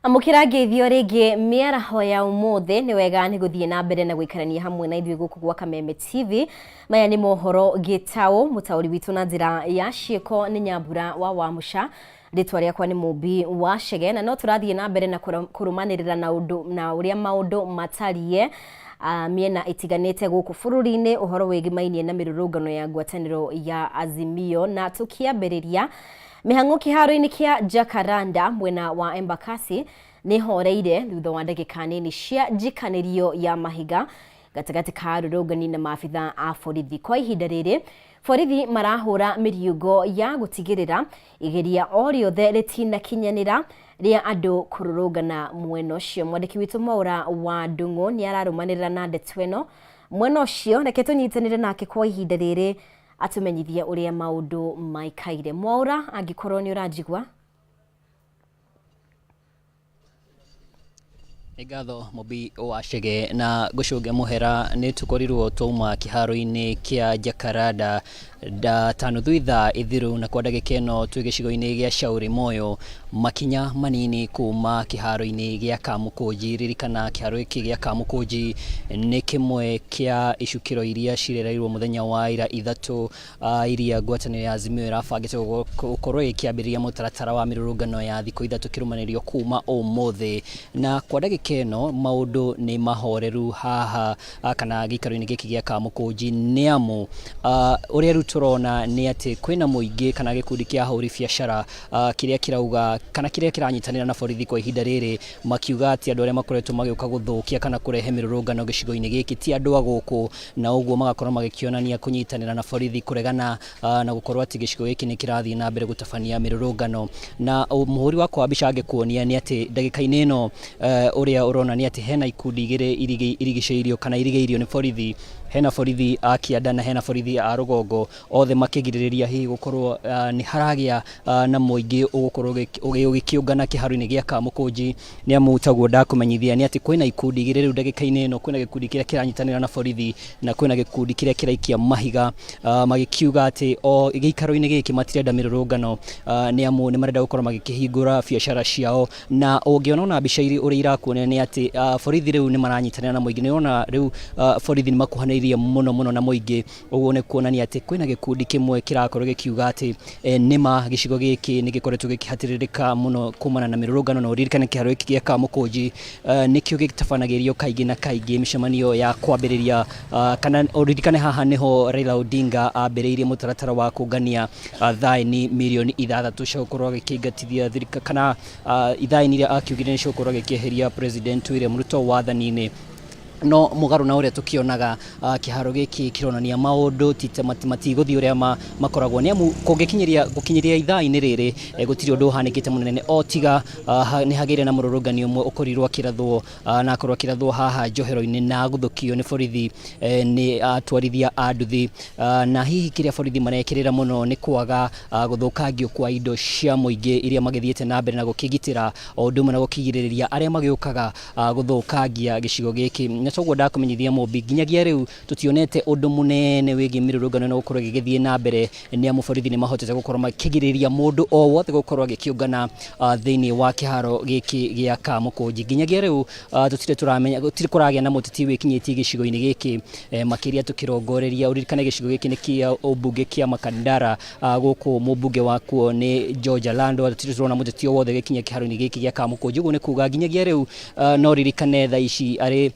Amũkĩra ngeithio rĩngĩ mĩaraho ya ũmũthĩ. Nĩ wega nĩ gũthiĩ na mbere na gũikarania hamwe na ithuĩ gũkũ gwa Kameme TV. Maya nĩ mohoro gĩtaũ. Mũtaũri witũ na njĩra ya ciĩko nĩ Nyambura wa Wamũca. Rĩtwa rĩakwa nĩ Mũmbi wa Chege, na no tũrathiĩ na mbere na kũrũmanĩrĩra na ũndũ na ũrĩa maũndũ matariĩ mĩena ĩtiganĩte gũkũ bũrũri-inĩ, ũhoro wĩgĩmainie na mĩrũrũngano ya ngwatanĩro ya Azimio. Na tũkĩambĩrĩria mĩhang'o kĩharo-inĩ kĩa Jacaranda mwena wa Embakasi nĩ horeire thutha wa ndagĩka nini cia njikanĩrio ya mahiga gatagatĩ ka arũrũngani na maabitha a borithi. Kwa ihinda rĩrĩ borithi marahũra mĩriũngo ya gũtigĩrĩra igeria o rĩothe rĩtinakinyanĩra rĩa andũ kũrũrũngana mwena ũcio. Mwandĩki witũ Mwaũra wa Ndung'u nĩ ararũmanĩrĩra na ndeto ĩno mwena ũcio. Reke tũnyitanĩre nake kwa ihinda rĩrĩ atũmenyithie ũrĩa maũndũ maikaire. Mwaũra, angĩkorwo nĩ ũranjigua. Nĩ ngatho Mũmbi wa Chege na ngũcũnge mũhera. Nĩ tũkorirwo twauma kĩharo-inĩ kĩa Jacaranda ta nuthu ithaa ithiru, na kwa ndagĩka ĩno twĩ gĩcigo-inĩ gĩa Shauri Moyo, makinya manini kuma kĩharo-inĩ gĩa Kamũkũnji. Ririkana kĩharo gĩkĩ gĩa Kamũkũnji nĩ kĩmwe kĩa icukĩro iria cirereirwo mũthenya wa ira ithatũ, iria ngwatanĩro ya Azimio ĩrabangĩte gũkorwo ĩkĩambĩrĩria mũtaratara wa mĩrũrũngano ya thikũ ithatũ kĩrũmanĩrĩrio kuma ũmũthĩ. Na kwa ndagĩka ĩno maũndũ nĩ mahoreru haha kana gĩikaro-inĩ gĩkĩ gĩa Kamũkũnji, nĩ amu ũrĩa rĩu tũrona nĩ atĩ kwĩna mũingĩ kana gĩkundi kĩa ahũri biacara kĩrĩa kĩrauga kana kĩrĩa kĩranyitanĩra na borithi kwa ihinda rĩrĩ, makiuga atĩ andũ arĩa makoretwo magĩũka gũthũkia kana kũrehe mĩrũrũngano gĩcigo-inĩ gĩkĩ ti andũ a gũkũ, na ũguo magakorwo magĩkĩonania kũnyitanĩra na borithi kũregana na gũkorwo atĩ gĩcigo gĩkĩ nĩ kĩrathiĩ na mbere gũtabania mĩrũrũngano. Na mũhũri wakwa wa mbica angĩkuonia nĩ atĩ ndagĩka-inĩ ĩno ũrĩa ũrona nĩ atĩ hena ikundi igĩrĩ irigicĩirio kana irigĩirio nĩ borithi. Hena borithi a kĩanda na hena borithi a rũgongo, othe makĩgirĩrĩria hihi gũkorwo nĩ haragĩa na mũingĩ ũgũkorwo ũgĩkĩũngana kĩharo-inĩ gĩa Kamũkũnji. Nĩ amu taguo ndakũmenyithia nĩ atĩ kwĩna ikundi igĩrĩ rĩu ndagĩka-inĩ ĩno. Kwĩna gĩkundi kĩrĩa kĩranyitanĩra na borithi na kwĩna gĩkundi kĩrĩa kĩraikia mahiga, magĩkiuga atĩ o gĩikaro-inĩ gĩkĩ matirenda mĩrũrũngano, nĩ amu nĩ marenda gũkorwo magĩkĩhingũra biacara ciao. Na ũngĩona ona mbica ũrĩa irakuonia nĩ atĩ borithi rĩu nĩ maranyitanĩra na mũingĩ. Nĩ ũrona rĩu borithi nĩ makuhanĩrĩirie mũno mũno na mũingĩ. Ũguo nĩ kuonania atĩ kwĩna gĩkundi kĩmwe kĩrakorwo gĩkiuga atĩ nĩma gĩcigo gĩkĩ nĩ gĩkoretwo gĩkĩhatĩrĩrĩka mũno kumana na mĩrũrũngano. Na ũririkane kĩharo gĩkĩ gĩa Kamũkũnji nĩkĩo gĩtabanagĩrio kaingĩ na kaingĩ mĩcemanio ya kwambĩrĩria, kana ũririkane haha nĩho Raila Odinga ambĩrĩirie mũtaratara wa kũngania thaĩni mirioni 6 cia gũkorwo agĩkĩingatithia thirikari, kana ithaĩni iria akiugire nĩ cigũkorwo agĩkĩeheria President William Ruto wathani-inĩ. No mũgarũ na ũrĩa tũkĩonaga, kĩharo gĩkĩ kĩronania maũndũ matigũthiĩ ũrĩa makoragwo, nĩ amu kũngĩkinyĩria gũkinyĩria ithaa-inĩ rĩrĩ, gũtirĩ ũndũ ũhanĩkĩte mũnene, o tiga nĩ hagĩire na mũrũrũngani ũmwe ũkorirwo akĩrathwo, na akorwo akĩrathwo haha njohero-inĩ na aguthũkio nĩ borithi nĩ atwarithia a nduthi. Na hihi kĩrĩa borithi marekĩrĩra mũno nĩ kwaga gũthũkangio kwa indo cia mũingĩ iria magĩthiĩte na mbere na gũkĩgitĩra, o ũndũ ũmwe na gũkĩgirĩrĩria arĩa magĩũkaga gũthũkangia gĩcigo gĩkĩ. Na toguo ndakũmenyithia Mũmbi, nginyagia rĩu tũtionete ũndũ mũnene wĩgiĩ mĩrũrũngano ĩno gũkorwo ĩgĩgĩthiĩ na mbere, nĩ amu borithi nĩ mahotete gũkorwo makĩgirĩrĩria mũndũ o wothe gũkorwo agĩkĩũngana thĩinĩ wa kĩharo gĩkĩ gĩa Kamũkũnji. Nginyagia rĩu tũtirĩ tũramenya, gũtirĩ kũragĩa na mũteti wĩkinyĩtie gĩcigo-inĩ gĩkĩ, makĩria tũkĩrongoreria, ũririkane gĩcigo gĩkĩ nĩ kĩa ũmbunge kĩa Makandara. Gũkũ mũmbunge wakuo nĩ George Alando. Tũtirĩ tũrona mũteti o wothe gĩkinya kĩharo-inĩ gĩkĩ gĩa Kamũkũnji. Ũguo nĩ kuga nginyagia rĩu, no ririkane thaa ici arĩ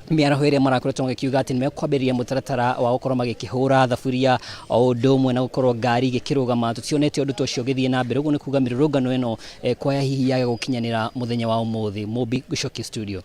mĩaraho ĩrĩa marakoretwo magĩkiuga atĩ nĩ mekwambĩrĩria mũtaratara wa gũkorwo magĩkĩhũra thaburia o ũndũ ũmwe na gũkorwo ngari igĩkĩrũgama, tũtionete ũndũ ta ũcio ũgĩthiĩ na mbere. Ũguo nĩ kuga mĩrũrũngano ĩno kwaya hihi yage gũkinyanĩra mũthenya wa ũmũthĩ. Mũmbi, ngũcokie studio.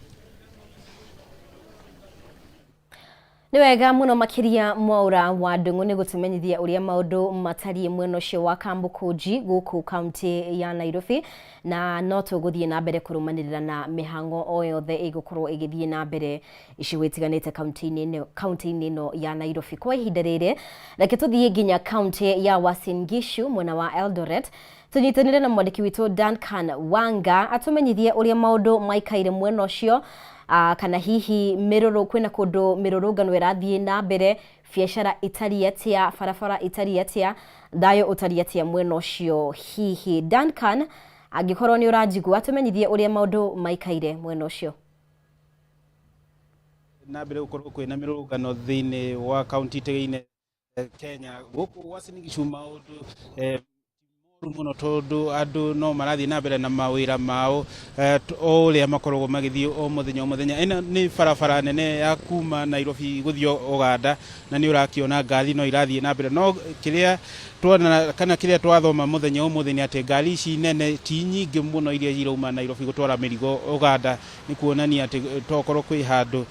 Nĩ wega mũno makĩria Mwaũra wa Ndung'u nĩ gũtũmenyithia ũrĩa maũndũ matariĩ mwena ũcio wa Kamũkũnji gũkũ kaunti ya Nairobi, na no tũgũthiĩ na mbere kũrũmanĩrĩra na mĩhang'o o yothe ĩgũkorwo ĩgĩthiĩ na mbere icigo itiganĩte kaunti-inĩ ĩno ya Nairobi. Kwa ihinda rĩrĩ reke tũthiĩ nginya kaunti ya Uasin Gishu mwena wa Eldoret, tũnyitanĩre na mwandĩki witũ Duncan Wanga atũmenyithie ũrĩa maũndũ maikaire mwena ũcio, kana hihi mĩrũrũ kwĩna kũndũ mĩrũrũngano ĩrathiĩ na mbere, biacara itariĩ atĩa, barabara itariĩ atĩa, thayũ ũtariĩ atĩa mwena ũcio hihi. Duncan, Angĩkorwo nĩ ũranjigua tũmenyithie ũrĩa maũndũ maikaire mwena ũcio. Na mbere gũkorwo kwĩna mĩrũrũngano thĩinĩ wa kaunti itigaine Kenya gũkũ Uasin Gishu maũndũ moru mũno tondũ andũ no marathiĩ na mbere na mawĩra mao o ũrĩa makoragwo magĩthiĩ o mũthenya o mũthenya. Ĩno nĩ barabara nene ya kuma Nairobi gũthiĩ Uganda na nĩ ũrakĩona ngari no irathiĩ na mbere, no kĩrĩa tuona kana kĩrĩa twathoma mũthenya ũmũthĩ nĩ atĩ ngari ici nene ti nyingĩ mũno iria irauma Nairobi gũtwara mĩrigo Uganda, nĩ kuonania atĩ tokorwo kwĩ handũ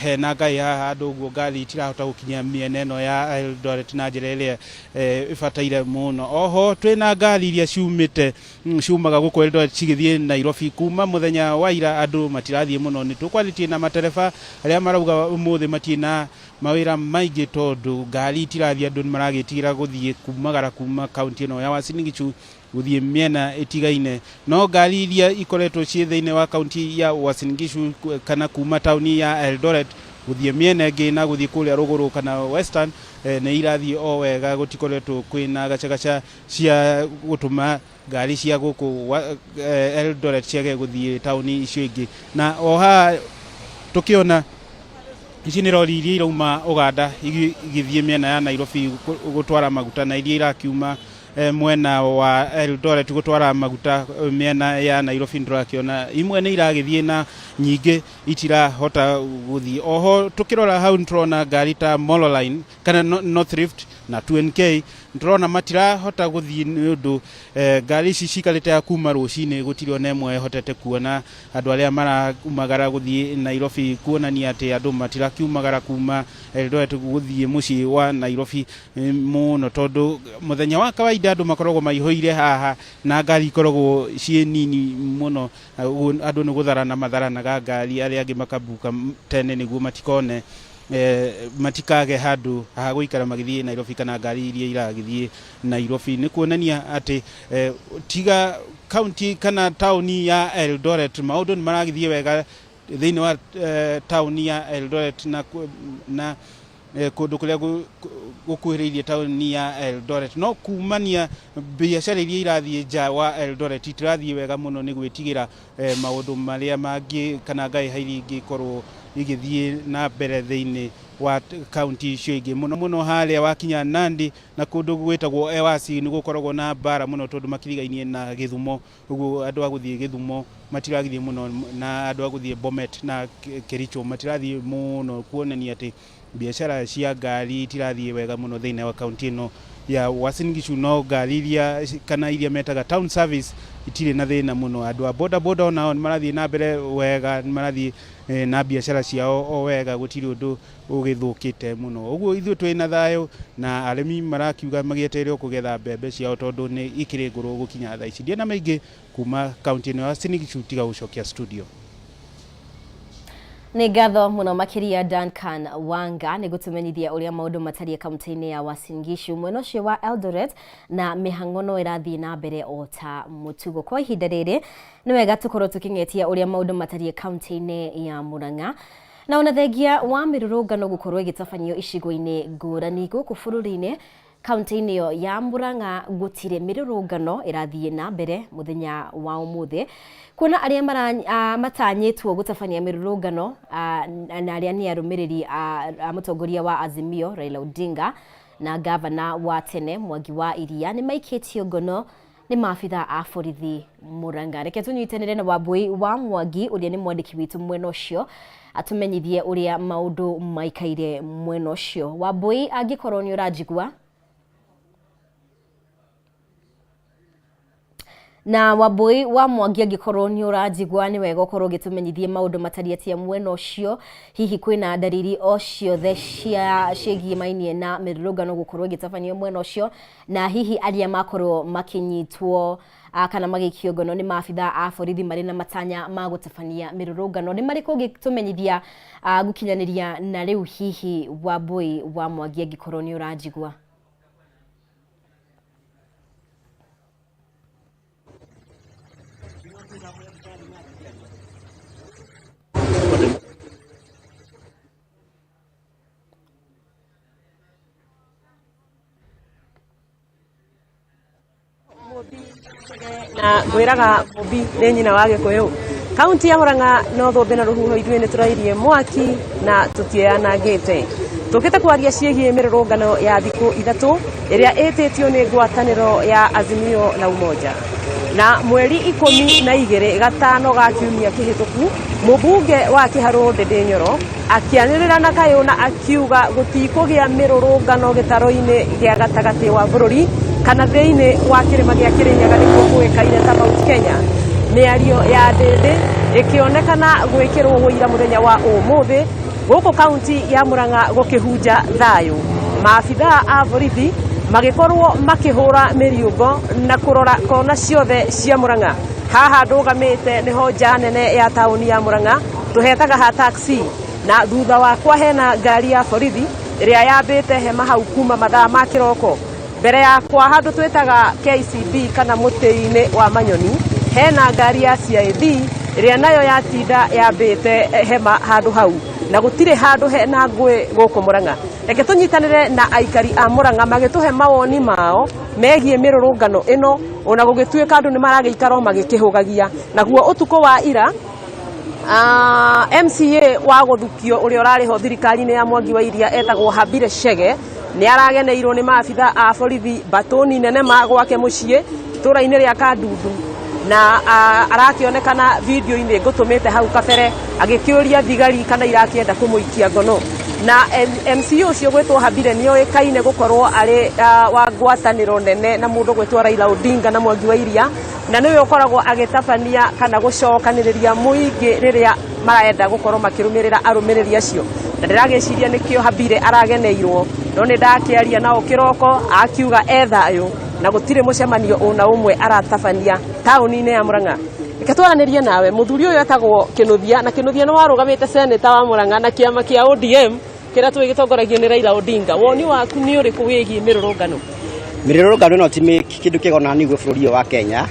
hena ngai haha handũ ũguo ngari itirahota gũkinya mĩena ĩno ya Eldoret na njĩra ĩrĩa ĩbataire mũno. Oho twĩna ngari iria ciumĩte ciumaga gũkũ Eldoret cigĩthiĩ Nairobi kuma mũthenya wa ira andũ matirathiĩ mũno. Nĩ tũkwarĩtie na matereba arĩa marauga ũmũthĩ matirĩ na mawĩra maingĩ tondũ ngari itirathiĩ, andũ nĩ maragĩtigĩra gũthiĩ kumagara kuma kaunti ĩno ya Uasin Gishu gũthiĩ mĩena ĩtigaine. No ngari iria ikoretwo ciĩ thĩinĩ wa kaunti ya Uasin Gishu kana kuma tauni ya Eldoret gũthiĩ mĩena ĩngĩ na gũthiĩ kũrĩa rũgũrũ kana Western nĩ irathiĩ o wega, gũtikoretwo kwĩna gacagaca cia gũtũma ngari cia gũkũ Eldoret ciage gũthiĩ tauni icio ingĩ. Na o haha tũkĩona ici nĩ rori iria irauma Uganda igĩthiĩ mĩena ya Nairobi gũtwara maguta na iria irakiuma mwena wa Eldoret gũtwara maguta mĩena ya Nairobi. Ndĩrakĩona imwe nĩ iragĩthiĩ na nyingĩ itirahota gũthiĩ. Oho tũkĩrora hau nĩtũrona ngari ta Mololine kana North Rift na 2NK nĩtũrona matirahota gũthiĩ nĩ ũndũ ngari ici cikarĩte ya kuma rũcinĩ gũtirĩ ona ĩmwe ĩhotete kuona andũ arĩa maraumagara gũthiĩ Nairobi, kuonania atĩ andũ matirakiumagara kuma Eldoret gũthiĩ mũciĩ wa Nairobi mũno tondũ mũthenya wa kawaida andũ makoragwo maihũire haha na ngari ikoragwo ciĩ nini mũno. Andũ nĩ gũtharana matharanaga ngari, arĩa angĩ makabuka tene nĩguo matikone matikage handũ ha gũikara magĩthiĩ Nairobi kana ngari iria iragĩthiĩ Nairobi. Nĩ kuonania atĩ tiga kaunti kana tauni ya Eldoret maũndũ nĩ maragĩthiĩ wega thĩinĩ wa tauni ya Eldoret na kũndũ kũrĩa gũkuhĩrĩirie tauni ya Eldoret, no kumania biacara iria irathiĩ nja wa Eldoret itirathiĩ wega mũno nĩ gwĩtigĩra maũndũ marĩa mangĩ kana ngahĩha iria ingĩkorwo igĩthiĩ na mbere thĩinĩ wa kaunti icio ingĩ. Mũno mũno harĩa wakinya Nandi na kũndũ gwĩtagwo Ewasi nĩ gũkoragwo na mbara mũno tondũ makirigainie na Gĩthumo, ũguo andũ a gũthiĩ Gĩthumo matiragĩthiĩ mũno na andũ a gũthiĩ Bomet na Kericho matirathiĩ mũno, kuonania atĩ biacara cia ngari itirathiĩ wega mũno thĩinĩ wa kaunti ĩno ya Uasin Gishu. No ngari iria kana iria metaga town service itirĩ na thĩna mũno. Andũ a boda boda onao nĩ marathiĩ na mbere wega, nĩ marathiĩ na biacara ciao o wega, gũtirĩ ũndũ ũgĩthũkĩte mũno. Ũguo ithuĩ twĩna thayũ na arĩmi marakiuga magĩetereire kũgetha mbembe ciao tondũ nĩ ikĩrĩ ngũrũ gũkinya thaa ici. Ndiena maingĩ kuma kaunti ĩno ya Uasin Gishu tiga gũcokia studio. Nĩ ngatho mũno makĩria Duncan Wanga nĩ gũtũmenyithia ũrĩa maũndũ matariĩ kaunti-inĩ ya Uasin Gishu mwena ũcio wa Eldoret, na mĩhang'o no ĩrathiĩ na mbere o ta mũtugo. Kwa ihinda rĩrĩ nĩ wega tũkorwo tũkĩng'etia ũrĩa maũndũ matariĩ kaunti-inĩ ya Murang'a, na ona thengia wa mĩrũrũngano gũkorwo ĩgĩtabanio icigo-inĩ ngũrani gũkũ bũrũri-inĩ, kaunti-inĩ ĩyo ya Murang'a gũtirĩ mĩrũrũngano ĩrathiĩ na mbere mũthenya wa ũmũthĩ, kuona arĩa matanyĩtwo gũtabania mĩrũrũngano na arĩa nĩ arũmĩrĩri a mũtongoria wa Azimio Raila Odinga na gavana wa tene Mwangi wa Iria nĩ maikĩtio ngono nĩ maabitha a borithi Murang'a. Reke tũnyitanĩre na Wambui wa Mwangi ũrĩa nĩ mwandĩki witũ mwena ũcio atũmenyithie ũrĩa maũndũ maikaire mwena ũcio. Wambui, angĩkorwo nĩ ũranjigua. Na Wambui wa Mwangi, angĩkorwo nĩ ũranjigua nĩ wega ũkorwo ũgĩtũmenyithie maũndũ matariĩ atĩa mwena ũcio, hihi kwĩna ndariri o ciothe cia ciĩgiĩ mainie na mĩrũrũngano gũkorwo ĩgĩtabanio mwena ũcio, na hihi arĩa makorwo makĩnyitwo kana magĩikio ngono nĩ maabitha a borithi marĩ na matanya ma gũtabania mĩrũrũngano nĩ marĩkũ ũngĩtũmenyithia gũkinyanĩria na rĩu hihi Wambui wa Mwangi angĩkorwo nĩ ũranjigua. Na ngwĩraga Mũmbi nĩ nyina wa Gĩkũyũ. Kaunti ya Murang'a no thũmbĩ na rũhuho, ithuĩ nĩ tũrairie mwaki na tũtiĩyanangĩte. Tũkĩte kwaria ciĩgiĩ mĩrũrũngano ya thikũ 3 ĩrĩa ĩtĩtio nĩ ngwatanĩro ya Azimio la Umoja. Na mweri 12 gatano ga kiumia kĩhĩtũku, mũmbunge wa Kĩharũ Ndĩndĩ Nyoro akĩanĩrĩra na kayũ na akiuga gũtikũgĩa mĩrũrũngano gĩtaro-inĩ gĩa gatagatĩ wa bũrũri kana thĩinĩ wa kĩrĩma gĩa Kĩrĩnyaga nĩkuo kũĩkaine ta Mount Kenya. Mĩario ya Ndĩndĩ ĩkĩonekana gwĩkĩrwo ũira mũthenya wa ũmũthĩ gũkũ kaunti ya Murang'a gũkĩhunja thayũ. Maabithaa a borithi magĩkorwo makĩhũra mĩriũngo na kũrora kona ciothe cia Murang'a. Haha ndũgamĩte nĩho nja nene ya taũni ya Murang'a tũhetaga ha taxi, na thutha wakwa hena ngari ya borithi ĩrĩa yambĩte hema hau kuma mathaa ma kĩroko. Mbere yakwa handũ twĩtaga KCB kana mũtĩ-inĩ wa Manyoni hena ngari ya CID ĩrĩa nayo yatinda yambĩte hema handũ hau, na gũtirĩ handũ hena ngũĩ gũkũ Murang'a. Reke tũnyitanĩre na aikari a Murang'a magĩtũhe mawoni mao megiĩ mĩrũrũngano ĩno, ona gũgĩtuĩka andũ nĩ maragĩikara o magĩkĩhũgagia. Naguo ũtukũ wa ira MCA wa gũthukio ũrĩa ũrarĩ ho thirikari-inĩ ya Mwangi wa Iria etagwo Habire Chege nĩ arageneirwo nĩ maabitha a borithi mbatũni nene ma gwake mũciĩ itũũra-inĩ rĩa Kandundu, na arakĩonekana video-inĩ ngũtũmĩte hau kabere agĩkĩũria thigari kana irakĩenda kũmũikia ngono. Na MCA ũcio gwĩtwo Habire nĩ oĩkaine gũkorwo arĩ wa ngwatanĩro nene na mũndũ gwĩtwo Raila Odinga na Mwangi wa Iria, na nĩwe ũkoragwo agĩtabania kana gũcokanĩrĩria mũingĩ rĩrĩa marenda gũkorwo makĩrũmĩrĩra arũmĩrĩri acio, na ndĩragĩciria nĩkĩo Habire arageneirwo. No nĩ ndakĩaria nao kĩroko akiuga e thayũ na gũtirĩ mũcemanio ona ũmwe aratabania taũni-inĩ ya Murang'a. Reke twaranĩrie nawe mũthuri ũyũ etagwo Kĩnũthia, na Kĩnũthia nĩ warũgamĩte seneta wa Murang'a na kĩama kĩa ODM kĩrĩa tũĩ gĩtongoragio nĩ Raila Odinga. Woni waku nĩ ũrĩkũ wĩgiĩ mĩrũrũngano? Mĩrũrũngano ĩno ti kĩndũ kĩega ona hanini gwĩ bũrũri ũyũ wa Kenya,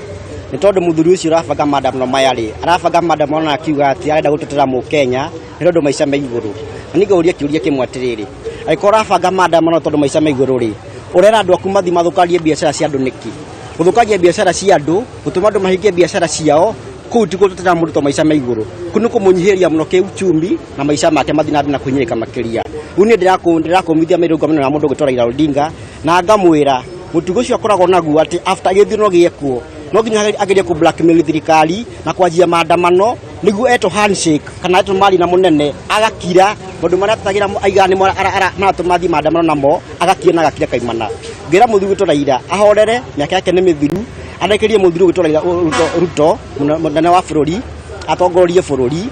nĩ tondũ mũthuri ũcio ũrabanga maandamano maya rĩ, arabanga maandamano na akiuga atĩ arenda gũtetera mũkenya nĩ tondũ maica me igũrũ. Na niĩ ngũria kĩũria kĩmwe atĩrĩrĩ, angĩkorwo ũrabanga maandamano tondũ maica me igũrũ rĩ, ũrera andũ aku mathiĩ mathũkangie biacara cia andũ nĩkĩ? Gũthũkangia biacara cia andũ, gũtũma andũ mahingie biacara ciao, kũu ti gũtetera mũndũ tondũ maica me igũrũ. Kũu nĩ kũmũnyihĩria mũno kĩuchumi na maica make mathiĩ na mbere na kũhinyĩrĩka makĩria. Rĩu niĩ ndĩrakũmithia mĩrũngano ĩno ya mũndũ ũgwĩtwo Raila Odinga, na ngamwĩra mũtugo ũcio akoragwo naguo atĩ after gĩthurano gĩekwo no nginya agerie kũ blackmail thirikari na kwanjia maandamano nĩguo etwo handshake kana etwo mari na mũnene agakira maũndũ marĩa atetagĩra aigaga nĩmo maratũma athiĩ maandamano namo, agakira na agakira kaimana. Ngĩra mũthuri gwĩtwo Raila ahorere, mĩaka yake nĩ mĩthiru, arekerie mũthuri gwĩtwo Raila Ruto mũnene wa bũrũri atongorie bũrũri,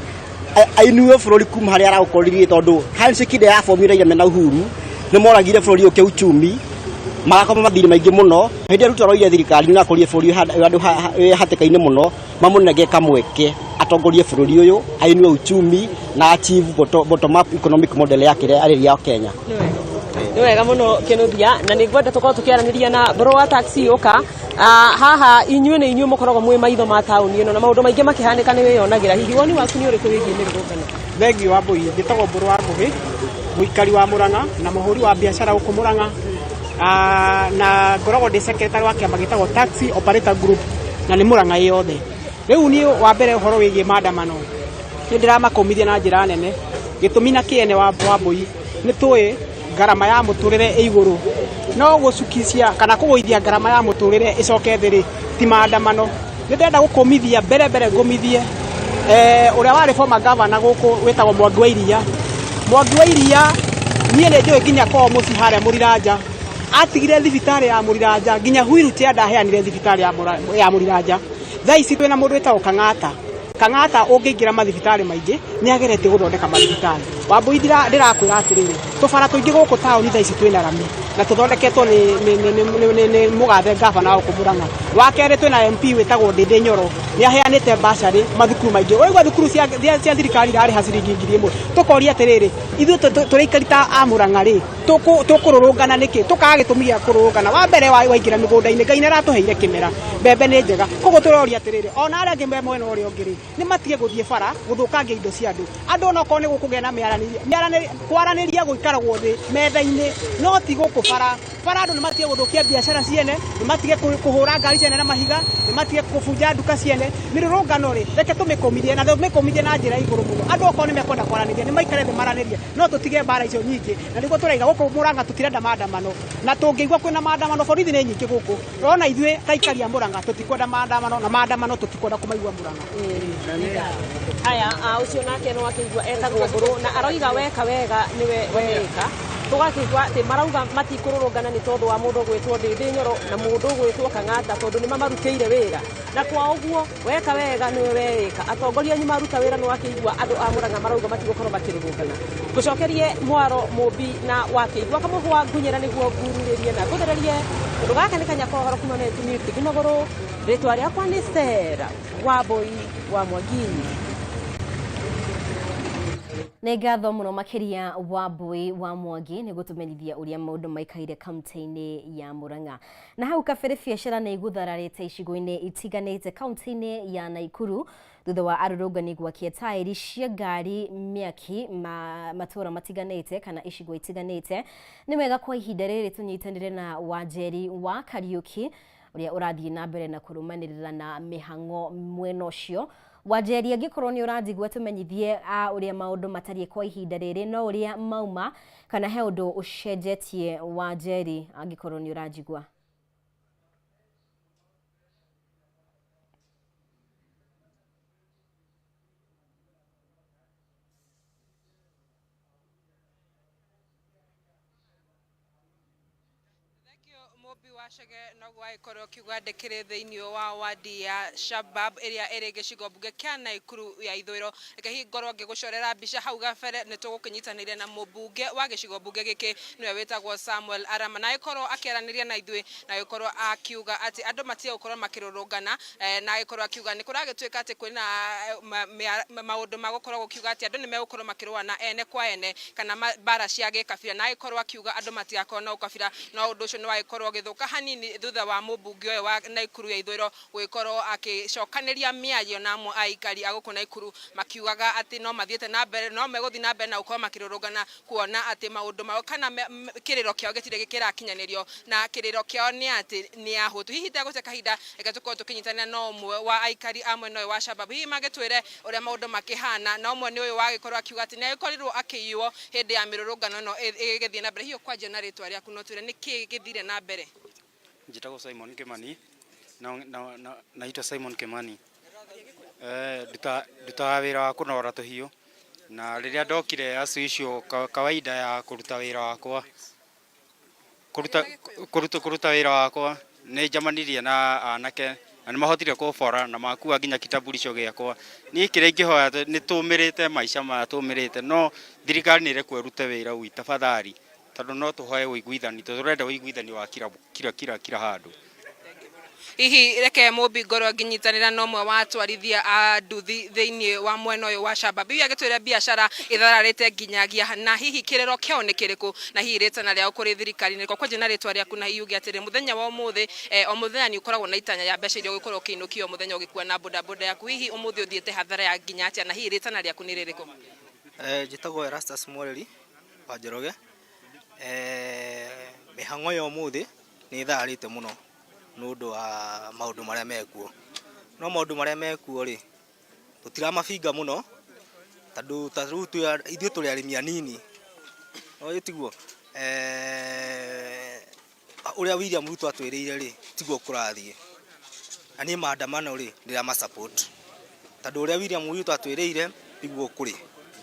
ainue bũrũri kuma harĩa araũkoririe, tondũ handshake ĩrĩa yabomire Raila mena Uhuru nĩ moragire bũrũri ũyũ kĩuchumi, magakoma mathirĩ maingĩ mũno. Hĩndĩ ĩrĩa Ruto aroire thirikari nĩ akorire bũrũri handũ wĩ hatĩka-inĩ mũno, mamũnenge kamweke atongorie bũrũri ũyũ, ainue uchumi na achieve bottom up economic model yake ĩrĩa arĩ ya Kenya. Nĩ wega mũno Kĩnũthia, na nĩ ngwenda tũkorwo tũkĩaranĩria na mbũrũ wa taxi ũka haha. Inyuĩ nĩ inyuĩ mũkoragwo mwĩ maitho ma taũni ĩno na maũndũ maingĩ makĩhanĩka nĩ wĩyonagĩra. Hihi woni waku nĩ ũrĩkũ wĩgiĩ mĩrũrũngano? Thengiũ wa Mbũi, njĩtagwo Mbũrũ wa Ngũgĩ, mũikari wa Murang'a na mũhũri wa biacara gũkũ Murang'a, na ngoragwo ndĩ secretary wa kĩama gĩtagwo Taxi Operator Group, na nĩ Murang'a ĩ yothe. Rĩu niĩ wa mbere ũhoro wĩgiĩ maandamano nĩ ndĩramakũmithia na njĩra nene, gĩtũmi na kĩene wa Mbũi nĩ tũĩ ngarama ya mũtũrĩre ĩ igũrũ, no gũcukicia kana kũgũithia ngarama ya mũtũrĩre ĩcoke thĩ rĩ, ti maandamano. Nĩ ndĩrenda gũkũmithia mbere mbere ngũmithie ũrĩa warĩ former governor gũkũ wĩtagwo Mwangi wa Iria. Mwangi wa Iria niĩ nĩ njũĩ nginya kwao mũciĩ harĩa Mũriranja, atigire thibitarĩ ya Mũriranja nginya wheelchair ndaheanire thibitarĩ ya Mũriranja. Thaa ici twĩna mũndũ wĩtagwo Kang'ata. Kang'ata ũngĩingĩra mathibitarĩ maingĩ nĩ ageretie gũthondeka mathibitarĩ. Wambũi, ndĩrakwĩra atĩrĩrĩ, tũbara tũingĩ gũkũ taũni thaa ici twĩna rami na tũthondeketwo nĩ mũgathe gavana wa gũkũ Murang'a. Wa kerĩ, twĩna MP wĩtagwo Ndĩndĩ Nyoro, nĩ aheanĩte bursary mathukuru maingĩ. Ũraigua thukuru cia thirikari irarĩha ciringi 1000. Tũkoria atĩrĩrĩ, ithuĩ tũrĩ aikari ta a Murang'a rĩ, tũkũrũrũngana nĩkĩ? Tũkaga gĩtũmi gĩa kũrũrũngana. Wa mbere, waingĩra mĩgũnda-inĩ, Ngai nĩ aratũheire kĩmera, mbembe nĩ njega. Koguo tũroria atĩrĩrĩ, ona arĩa angĩ me mwena ũrĩa ũngĩ rĩ, nĩ matige gũthiĩ bara gũthũkangia indo cia andũ. Andũ onokorwo nĩ gũkũgĩa na mĩaranĩria, kwaranĩria gũikaragwo thĩ metha-inĩ, no ti gũkũ Bara bara andũ nĩ matige gũthũkia biacara ciene, nĩ matige kũhũra ngari ciene na mahiga, nĩ matige kũbunja nduka ciene. Mĩrũrũngano rĩ, reke tũmĩkũmithie na tũmĩkũmithie na njĩra igũrũ mũno. Andũ okorwo nĩ mekwenda kwaranĩria nĩ maikare thĩ maranĩrie, no tũtige mbara icio nyingĩ. Na nĩguo tũraiga gũkũ Murang'a tũtirenda maandamano, na tũngĩigua kwĩna maandamano, borithi nĩ nyingĩ gũkũ. Ona ithuĩ ta aikari a Murang'a tũtikwenda maandamano, na maandamano tũtikwenda kũmaigua Murang'a. Haya, ũcio nake no akĩigua etagwo Ngũrũ na aroiga weka wega nĩwe weĩka. Tũgakĩigua atĩ marauga matikũrũrũngana nĩ tondũ wa mũndũ ũgwĩtwo Ndĩndĩ Nyoro na mũndũ ũgwĩtwo Kang'ata tondũ nĩ mamarutĩire wĩra. Na kwa ũguo weka wega nĩwe weĩka. Atongoria anyu maruta wĩra nĩ wakĩigua andũ a Murang'a marauga matigũkorwo makĩrũrũngana. Ngũcokerie mwaro Mũmbi na wakĩigua kamũhwa ngunyĩra nĩguo ngururĩrie na ngũthererie tondũ gaka nĩ kanya kohoro kuma Metu Music magũrũ. Rĩtwa rĩakwa nĩ Stella Wambui wa Mwangi. Nĩ ngatho mũno makĩria Wambui wa Mwangi nĩ gũtũmenyithia ũrĩa maũndũ maikaire kaunti-inĩ ya Murang'a. Na hau kabere biacara nĩ igũthararĩte icigo-inĩ itiganĩte kaunti-inĩ ya Naikuru thutha wa arũrũngani gwakia taĩri cia ngari mĩaki matũra matiganĩte kana icigo itiganĩte. Nĩ wega kwa ihinda rĩrĩ tũnyitanĩre na Wanjeri wa Kariũki ũrĩa ũrathiĩ na mbere na kũrũmanĩrĩra na mĩhang'o mwena ũcio. Wanjeri, angĩkorwo nĩ ũranjigua tũmenyithie ũrĩa maũndũ matariĩ kwa ihinda rĩrĩ no ũrĩa mauma kana he ũndũ ũcenjetie Wanjeri, angĩkorwo nĩ ũranjigua. Mũmbi wa Chege noguo agĩkorwo ũkiuga ndĩkĩrĩ thĩinĩ wa wadi ya Shabab ĩrĩa ĩrĩ gĩcigo mbunge kĩa Naikuru ya ithũĩro. Reke hihi ngorwo ngĩgũcorera mbica hau gabere nĩ tũgũkĩnyitanĩire na mũmbunge wa gĩcigo mbunge gĩkĩ nĩwe wĩtagwo Samuel Arama na agĩkorwo akĩaranĩria na ithuĩ na agĩkorwo akiuga atĩ andũ matige gũkorwo makĩrũrũngana na agĩkorwo akiuga nĩ kũragĩtuĩka atĩ kwĩna maũndũ ma gũkorwo gũkiuga atĩ andũ nĩ megũkorwo makĩrũa na ene kwa ene kana mbara cia gĩkabira na agĩkorwo akiuga andũ matigakorwo na ũkabira no ũndũ ũcio nĩ wagĩkorwo ũgĩthũka hanini thutha wa mũmbunge ũyũ wa Naikuru ya ithũĩro gũgĩkorwo agĩcokanĩria mĩario na amwe a aikari a gũkũ Naikuru makiugaga atĩ no mathiĩte na mbere no megũthiĩ na mbere na gũkorwo makĩrũrũngana kuona atĩ maũndũ mao kana kĩrĩro kĩao gĩtirĩ kĩrakinyanĩrio na kĩrĩro kĩao nĩ atĩ nĩ ahũtu. Hihi itegũte kahinda reke tũkorwo tũkĩnyitanĩra na ũmwe wa aikari a mwena ũyũ wa Shabab hihi magĩtwĩre ũrĩa maũndũ makĩhana na ũmwe nĩ ũyũ wagĩkorwo akiuga atĩ nĩ agĩkorirwo akĩiywo hĩndĩ ya mĩrũrũngano ĩno ĩgĩthiĩ na mbere. Hihi ũkwanjia na rĩtwa rĩaku no twĩre nĩkĩ gĩthire na mbere? Njĩtagwo Simon Kimani na naitwa Simon Kimani. Ndutaga wĩra wa kũnora tũhiũ na rĩrĩa ndokire as usual kawaida ya kũruta wĩra wakwa kũruta wĩra wakwa nĩ njamanirie na anake na nĩ mahotire kũbora na makua nginya kitambulisho gĩakwa. Niĩ kĩrĩa ingĩhoya nĩ tũmĩrĩte maica maya tũmĩrĩte no thirikari nĩ ĩrekwo ĩrute wĩra ui tafadhali tondũ no tũhoe ũiguithani tũrenda ũiguithani wa kila kila kila kila handũ. Hihi reke Mũmbi ngorwo ngĩnyitanĩra na ũmwe wa atwarithia a nduthi thĩinĩ wa mwena ũyũ wa Shabab. Hihi agĩtwĩre biacara ĩthararĩte nginyagia na hihi kĩrĩro kĩao nĩ kĩrĩkũ na hihi rĩtana rĩao kũrĩ thirikari nĩ rĩrĩkũ. Kwanjia na rĩtwa rĩaku na hihi uge atĩrĩ mũthenya wa ũmũthĩ o mũthenya nĩ ũkoragwo na itanya ya mbeca iria ũgũkorwo ũkĩinũkia o mũthenya ũgĩkua na bodaboda yaku. Hihi ũmũthĩ ũthiĩte hathara ya nginya atĩa na hihi rĩtana rĩaku nĩ rĩrĩkũ? Njĩtagwo Erastus Mwereri wa Njoroge. Mĩhang'o ya ũmũthĩ nĩ ĩthararĩte mũno nĩ ũndũ wa maũndũ marĩa mekuo. No maũndũ marĩa mekuo rĩ, tũtiramabinga mũno tondũ ta rĩu ithuĩ tũrĩ arĩmi anini, ĩ tiguo? Ũrĩa William Ruto atwĩrĩire rĩ, tiguo kũrathiĩ. Na niĩ maandamano rĩ, ndĩrama support tondũ ũrĩa William Ruto atwĩrĩire tiguo kũrĩ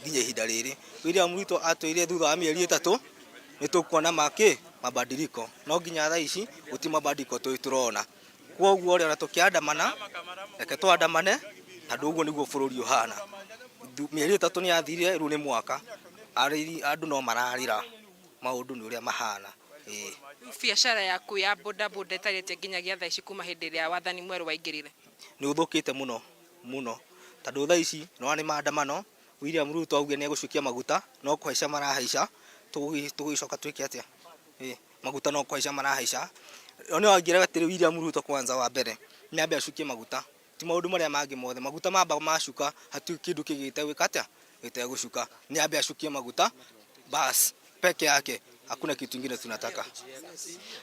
nginya ihinda rĩrĩ. William Ruto atwĩrire thutha wa mĩeri ĩtatũ nĩ tũkuona makĩ mabadiliko, no nginya thaa ici gũtirĩ mabadiliko tũrĩ tũrona. Koguo rĩ, ona tũkĩandamana, reke twandamane tondũ ũguo nĩguo bũrũri ũhana. Mĩeri ĩtatũ nĩ yathirire, rĩu nĩ mwaka, andũ no mararĩra maũndũ nĩ ũrĩa mahana. Ĩĩ. Biacara yaku ya bodaboda ĩtarĩte nginyagia thaa ici kuma hĩndĩ ĩrĩa wathani mwerũ waingĩrire? Nĩ ũthũkĩte mũno mũno tondũ thaa ici nĩwona nĩ maandamano, William Ruto augire nĩ egũcukia maguta no kũhaica marahaica, tũgũgĩcoka twĩke atĩa? Ĩĩ, maguta no kũhaica marahaica. No angĩrega atĩrĩ William Ruto kwanza wa mbere nĩ ambe acukie maguta, ti maũndũ marĩa mangĩ mothe. Maguta mamba macuka hatirĩ kĩndũ kĩngĩ gĩtegwĩka atĩa? Gĩtegũcuka. Nĩ ambe acukie maguta bas peke yake. Hakuna kitu ingine tunataka.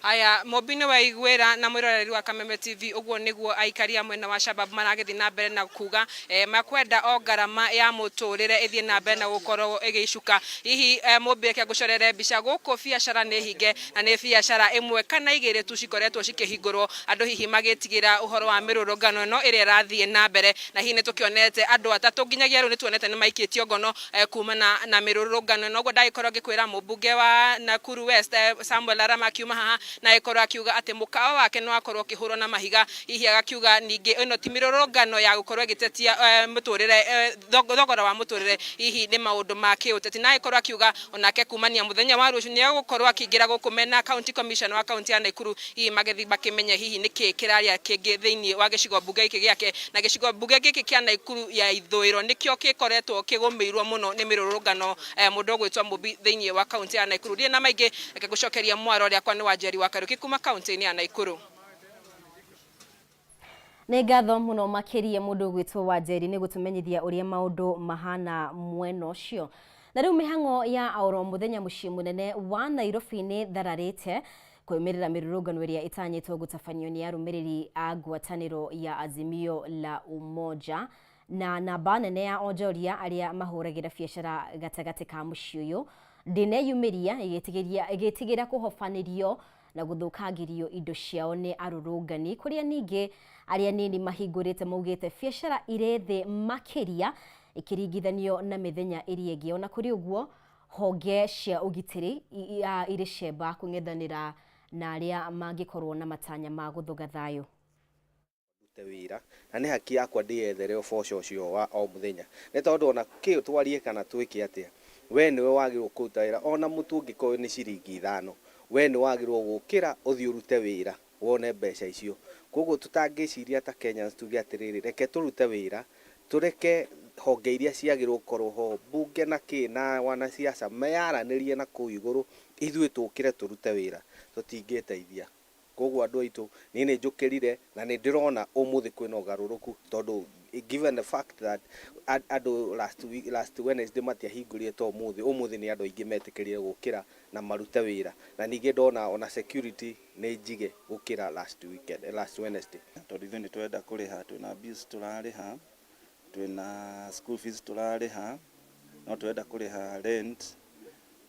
Aya Mobi nĩ waiguĩra na mwĩroreri wa Kameme TV ũguo nĩguo aikari a mwena wa Shabab maragĩthiĩ na mbere na kuga makwenda o ngarama ya mũtũrĩre ĩthiĩ na mbere na gũkorwo ĩgĩcuka. Hihi Mobi reke ngũcorere mbica gũkũ biacara nĩ hinge na nĩ biacara ĩmwe kana igĩrĩ tu cikoretwo cikĩhingũrwo andũ hihi magĩtigĩra ũhoro wa mĩrũrũngano ĩno ĩrĩa ĩrathiĩ na mbere, na hihi nĩ tũkĩonete andũ atatũ nginyagia rĩu nĩ tuonete nĩ maikĩtio ngono kumana na mĩrũrũngano ĩno. Ũguo ndagĩkorwo ngĩkwĩra mũmbunge wa Nakuru West Samuel Arama akiuma haha na agĩkorwo akiuga atĩ mũkawa wake nĩ wakorwo ũkĩhũrwo na mahiga, hihi agakiuga ningĩ ĩno ti mĩrũrũngano ya gũkorwo ĩgĩtetia mũtũrĩre thogora wa mũtũrĩre, hihi nĩ maũndũ ma kĩũteti, na agĩkorwo akiuga onake kumania mũthenya wa rũciũ nĩ egũkorwo akĩingĩra gũkũ mena county commissioner wa kaunti ya Nakuru, hihi magĩthiĩ makĩmenye hihi nĩkĩ kĩraria kĩngĩ thĩinĩ wa gĩcigo mbunge gĩkĩ gĩake, na gĩcigo mbunge gĩkĩ kĩa Nakuru ya ithũĩro nĩkĩo gĩkoretwo kĩgũmĩirwo mũno nĩ mĩrũrũngano mũndũ ũgwĩtwo Mũmbi thĩinĩ wa kaunti ya Nakuru. Ndirĩ na maingĩ, reke ngũcokeria mwaro rĩakwa nĩ Wanjeri wa Kariũki kuma kaunti-inĩ ya Nakuru. Nĩ ngatho mũno makĩria mũndũ ũgwĩtwo Wanjeri nĩ gũtũmenyithia ũrĩa maũndũ mahana mwena ũcio. Na rĩu mĩhang'o ya oro mũthenya mũciĩ mũnene wa Nairobi nĩ thararĩte kũrũmĩrĩra mĩrũrũngano ĩrĩa ĩtanyĩtwo gũtabanio nĩ arũmĩrĩri a ngwatanĩro ya Azimio la Umoja na namba nene ya onjoria arĩa mahũragĩra biacara gatagatĩ ka mũciĩ ũyũ ndĩneyumĩria ĩgĩtigĩra kũhobanĩrio na gũthũkangĩrio indo ciao nĩ arũrũngani, kũrĩa ningĩ arĩa nini mahingũrĩte maugĩte biacara irĩ thĩ makĩria ĩkĩringithanio na mĩthenya ĩrĩa ĩngĩ. Ona kũrĩ ũguo honge cia ũgitĩri irĩ cemba kũng'ethanĩra na arĩa mangĩkorwo na matanya ma gũthũga thayũ. Wĩra na nĩ haki yakwa ndĩyethere ũboco ũcio wa o mũthenya, nĩ tondũ ona kĩ twarie kana twĩke atĩa, we nĩwe wagĩrĩirwo kũruta wĩra. Ona mũtu ũngĩkorwo nĩ ciringi 5, we nĩ wagĩrĩirwo gũkĩra ũthiĩ ũrute wĩra wone mbeca icio. Koguo tũtangĩciria ta Kenyans tuge atĩrĩrĩ, reke tũrute wĩra, tũreke honge iria ciagĩrĩirwo gũkorwo ho, mbunge na kĩ na wanasiasa meyaranĩrie na kũu igũrũ, ithuĩ tũkĩre tũrute wĩra, tũtingĩteithia. Koguo andũ aitũ, niĩ nĩ njũkĩrire na nĩ ndĩrona ũmũthĩ kwĩna ũgarũrũku, tondũ given the fact that andũ last Wednesday matiahingũrire ta ũmũthĩ, ũmũthĩ nĩ andũ aingĩ metĩkĩrire gũkĩra na marute wĩra, na ningĩ ndona ona security nĩ njige gũkĩra last weekend, last Wednesday. Tondũ ithuĩ nĩ tũrenda kũrĩha, twĩna bills tũrarĩha, twĩna school fees tũrarĩha, no tũrenda kũrĩha rent,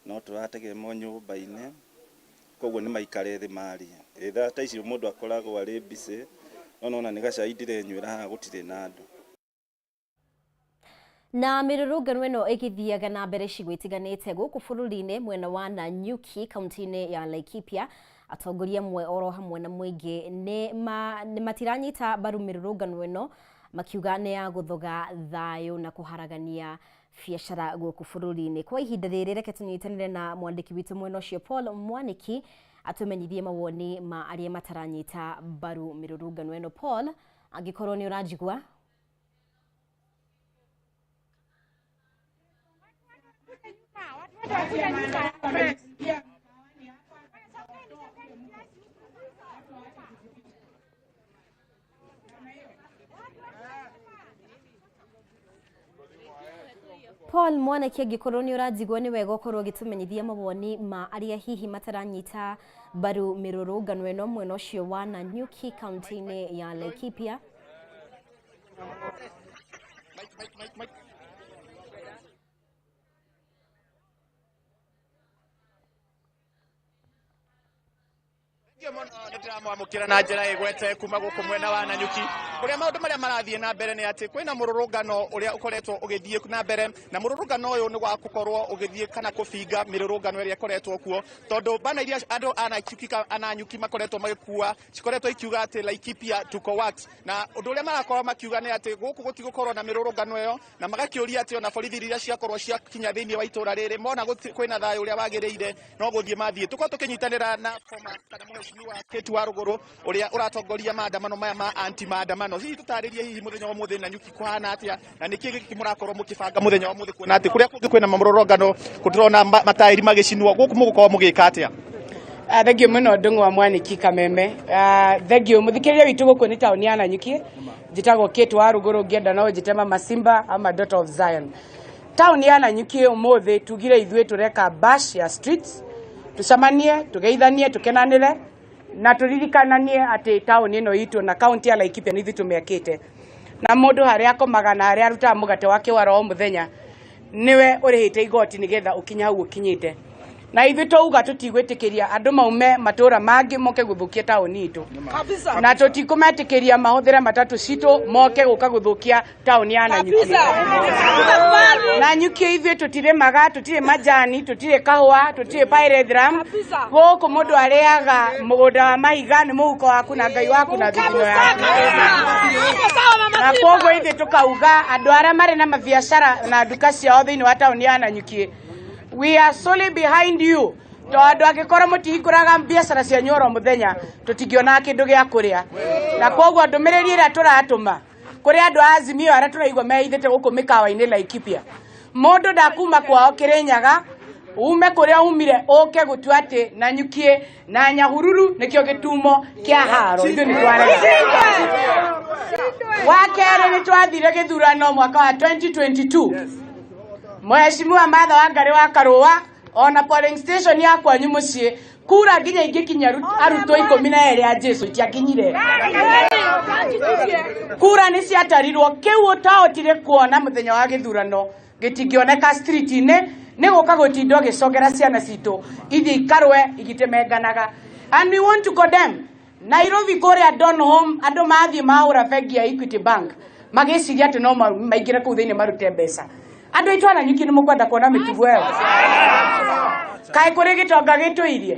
no tũrategemeo nyũmba-inĩ, koguo nĩ maikare thĩ marie. Thaa ta icio mũndũ akoragwo arĩ busy, no nona nĩ gacai ndĩrenyuĩra haha gũtirĩ na andũ. Na mĩrũrũngano ĩno ĩgĩthiaga na mbere icigo itiganĩte gũkũ bũrũri-inĩ, mwena wa Nanyuki kaunti-inĩ ya Laikipia, atongoria amwe oro hamwe na mũingĩ nĩ matiranyita mbaru mĩrũrũngano ĩno, makiuga nĩ ya gũthoga thayũ na kũharagania biacara gũkũ bũrũri-inĩ. Kwa ihinda rĩrĩ reke tũnyitanĩre na mwandĩki witũ mwena ũcio Paul Mwaniki atũmenyithie mawoni ma arĩa mataranyita mbaru mĩrũrũngano ĩno. Paul, angĩkorwo nĩ ũranjigua. Paul Mwaniki, angĩkorwo nĩ ũranjigua nĩ wega ũkorwo ũgĩtũmenyithia mawoni ma arĩa hihi mataranyita mbaru mĩrũrũngano ĩno mwena ũcio wa Nanyuki kaunti-inĩ ya Laikipia. Nĩndĩramwamũkĩra na njĩra ĩgwete kuma gũkũ mwena wa Nanyuki, kũrĩa maũndũ marĩa marathiĩ na mbere nĩ atĩ kwĩna mũrũrũngano ũrĩa ũkoretwo ũgĩthiĩ na mbere, na mũrũrũngano ũyũ nĩ wa gũkorwo ũgĩthiĩ kana kũbinga mĩrũrũngano ĩrĩa ĩkoretwo kuo, tondũ bana iria andũ a Nanyuki makoretwo magĩkua cikoretwo ikiuga atĩ Laikipia tuko works, na ũndũ ũrĩa marakorwo makiuga nĩ atĩ gũkũ gũtigũkorwo na mĩrũrũngano ĩyo, na magakĩũria atĩ ona borithi iria ciakorwo ciakinya thĩinĩ wa itũra rĩrĩ mona kwĩna thayũ ũrĩa wagĩrĩire no gũthiĩ mathiĩ. Tũkorwo tũkĩnyitanĩra na former kana mheshimiwa Kate wa Rũgũrũ ũrĩa ũratongoria maandamano maya ma anti maandamano. Hihi tũtarĩrie hihi mũthenya wa ũmũthĩ Nanyuki kũhana atĩa, na nĩkĩ gĩkĩ mũrakorwo mũkĩbanga mũthenya wa ũmũthĩ, kuona atĩ kũrĩa kũngĩ kwĩna mũrũrũngano kũndĩrona mataĩri magĩcinwo, gũkũ mũgũkorwo mũgĩka atĩa? Thank you mũno Ndung'u wa Mwaniki Kameme. Thank you mũthikĩrĩria witũ gũkũ nĩ taũni ya Nanyuki. Njĩtagwo Kate wa Rũgũrũ, ngĩenda no njĩte Mama Simba ama Daughter of Zion. Taũni ya Nanyuki ũmũthĩ tugire ithuĩ tũreka bash ya streets. Tucemanie, tugeithanie, tukenanire na turirikananie ati tauni ino itu na kaunti ya Laikipia ni ithuĩ tũmĩakĩte, na mũndũ harĩa akomaga na harĩa arutaga mũgate wake wa ro mũthenya niwe ũrĩhĩte igoti nĩgetha ũkinye hau ũkinyĩte. Na ithuĩ twauga tũtigwĩtĩkĩria andũ maume matũra mangĩ moke gũthũkia taũni itũ, na tũtikũmetĩkĩria mahũthĩre matatũ citũ moke gũka gũthũkia taũni ya Nanyuki. Nanyuki ithuĩ tũtirĩmaga, tũtirĩ majani, tũtirĩ kahũa, tũtirĩ pyrethrum. Gũkũ mũndũ arĩaga mũgũnda wa mahiga nĩ mũhuko waku na Ngai waku na thithino yaku. Na koguo ithuĩ tũkauga andũ arĩa marĩ na mabiacara na nduka ciao thĩinĩ wa taũni ya Nanyuki, we are solely behind you, tondũ angĩkorwo mũtihingũraga biacara cianyu oro mũthenya tũtingĩonaga kĩndũ gĩa kũrĩa. Na koguo ndũmĩrĩri ĩrĩa tũratũma kũrĩ andũ a Azimio arĩa tũraigua mehithĩte gũkũ mĩkawa-inĩ Laikipia, mũndũ ndakuma kwao Kĩrĩnyaga ume kũrĩa umire ũke gũtua atĩ Nanyuki na Nyahururu nĩkĩo gĩtumo kĩa haro. Ithuĩ nĩ twarega. Wa kerĩ, nĩ twathire gĩthurano mwaka wa 2022. Mheshimiwa Martha Wangari wa Karũa, ona polling station ya kwanyu mũciĩ kura nginya ingĩkinya arutwo 12 a Jesu itiakinyire. Kura nĩ ciatarirwo, kĩu ũtahotire kuona mũthenya wa gĩthurano gĩtingĩoneka street-inĩ, nĩ gũka gũtinda ũgĩcogera ciana citũ ithiĩ ikarũe igĩtemenganaga. And we want to condemn Nairobi kũrĩa Donholm, andũ mathiĩ mahũra bengi ya Equity Bank magĩciria atĩ no maingĩre kũu thĩinĩ marute mbeca. Andũ aitũ a Nanyuki, nĩ mũkwenda kuona mĩtugo ĩyo? Kaĩ kũrĩ gĩtonga gĩtũirie?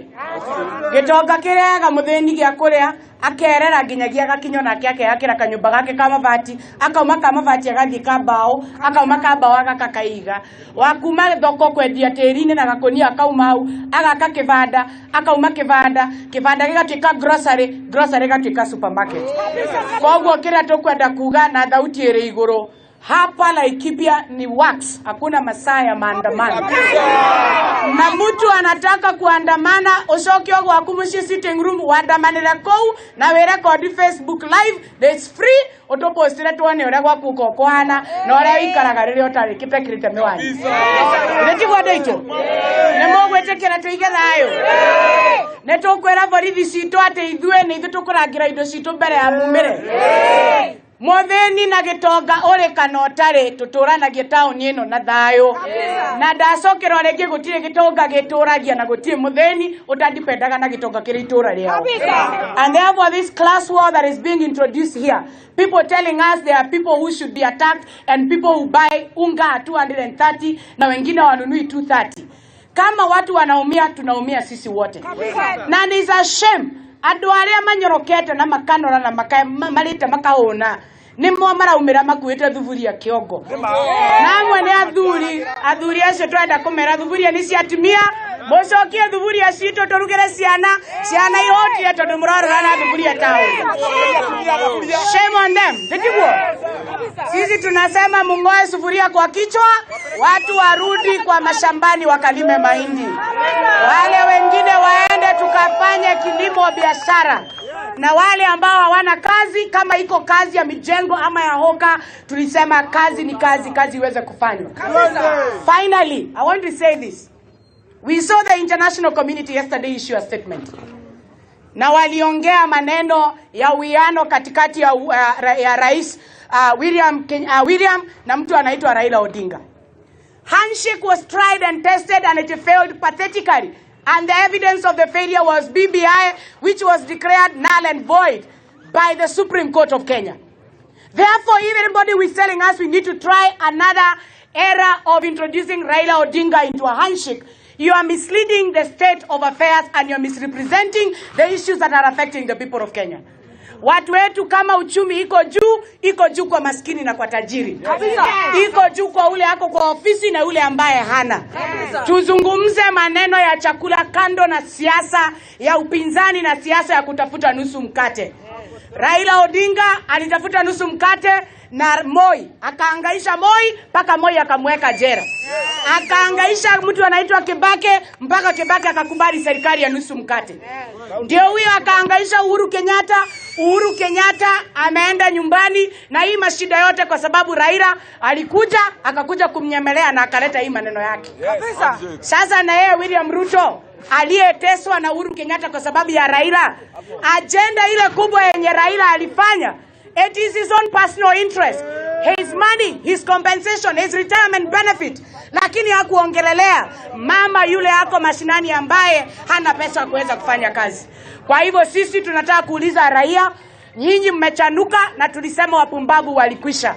Gĩtonga kĩreaga mũthĩni gĩa kũrĩa, akerera nginyagia agakinya onake akeyakĩra kanyũmba gake ka mabati, akauma ka mabati agathiĩ ka mbaũ, akauma ka mbaũ agaka kaiga wakuma thoko kwendia tĩri-inĩ na gakũnia, akauma hau agaka kĩbanda, akauma kĩbanda, kĩbanda gĩgatuĩka grocery, grocery gĩgatuĩka supermarket. Koguo kĩrĩa tũkwenda kuga na thauti ĩrĩ igũrũ hapa Laikipia ni works, hakuna masaa ya maandamano. Na mtu anataka kuandamana, ucoke gwaku muciĩ sitting room wandamanĩre kũu na wĩrekodi Facebook live, it's free, ũtũpostire tuone ũrĩa gwaku ũkoragwo kũhana na ũrĩa ũikaraga rĩrĩa ũtarĩ kĩpekĩrĩte mĩwani. Nĩ tiguo andũ aitũ? Nĩ mũgwĩtĩkĩra tũige thayũ? Nĩ tũkwĩra borithi citũ atĩ ithuĩ nĩ ithuĩ tũkũrangĩra indo citũ mbere ya mumĩre. Mũthĩni na gĩtonga, ũrĩ kana ũtarĩ, tũtũranagie taũni ĩno na thayũ. Na ndacokerwo rĩngĩ, gũtirĩ gĩtonga gĩtũragia na gũtirĩ mũthĩni ũtandipendaga na gĩtonga kĩrĩ itũra rĩao. And therefore this class war that is being introduced here, people telling us there are people who should be attacked and people who buy unga at 230 na wengine wanunui 230, kama watu wanaumia, tunaumia sisi wote. Na ni a shame andũ arĩa manyorokete na makanora na marĩte makahũna nĩmo maraumĩra makuĩte thuburia kĩongo, na amwe nĩ athuri. Athuri acio twenda kũmera thuburia nĩ cia atumia, mũcokie thuburia citũ tũrugĩre ciana, ciana ihũtire, tondũ mũrarũra na thuburia taũni. Shame on them. Nĩtiguo sisi tunasema mung'oe sufuria kwa kichwa, watu warudi kwa mashambani wakalime mahindi, wale wengine waende tukafanye kilimo biashara, na wale ambao hawana kazi, kama iko kazi ya mijengo ama ya hoka, tulisema kazi ni kazi, kazi iweze kufanywa. Finally, I want to say this. We saw the international community yesterday issue a statement na waliongea maneno ya uwiano katikati ya rais William na mtu anaitwa Raila Odinga. Handshake was tried and tested and it failed pathetically. And the evidence of the failure was BBI, which was declared null and void by the Supreme Court of Kenya. Therefore, if anybody is telling us we need to try another era of introducing Raila Odinga into a handshake, you are misleading the state of affairs and you're misrepresenting the issues that are affecting the people of Kenya. Watu wetu, kama uchumi iko juu, iko juu kwa maskini na kwa tajiri. Iko juu kwa ule ako kwa ofisi na ule ambaye hana. Tuzungumze maneno ya chakula kando na siasa ya upinzani na siasa ya kutafuta nusu mkate. Raila Odinga alitafuta nusu mkate na Moi, akaangaisha Moi mpaka Moi akamweka jela, akaangaisha mtu anaitwa Kibaki mpaka Kibaki akakubali serikali ya nusu mkate. Ndio huyo akaangaisha Uhuru Kenyatta. Uhuru Kenyatta ameenda nyumbani na hii mashida yote kwa sababu Raila alikuja akakuja kumnyemelea na akaleta hii maneno yake. Sasa na yeye William Ruto aliyeteswa na Uhuru Kenyatta kwa sababu ya Raila. Ajenda ile kubwa yenye Raila alifanya, it is his own personal interest, his money, his compensation, his retirement benefit, lakini hakuongelelea mama yule ako mashinani ambaye hana pesa ya kuweza kufanya kazi. Kwa hivyo sisi tunataka kuuliza raia, nyinyi mmechanuka na tulisema wapumbavu walikwisha.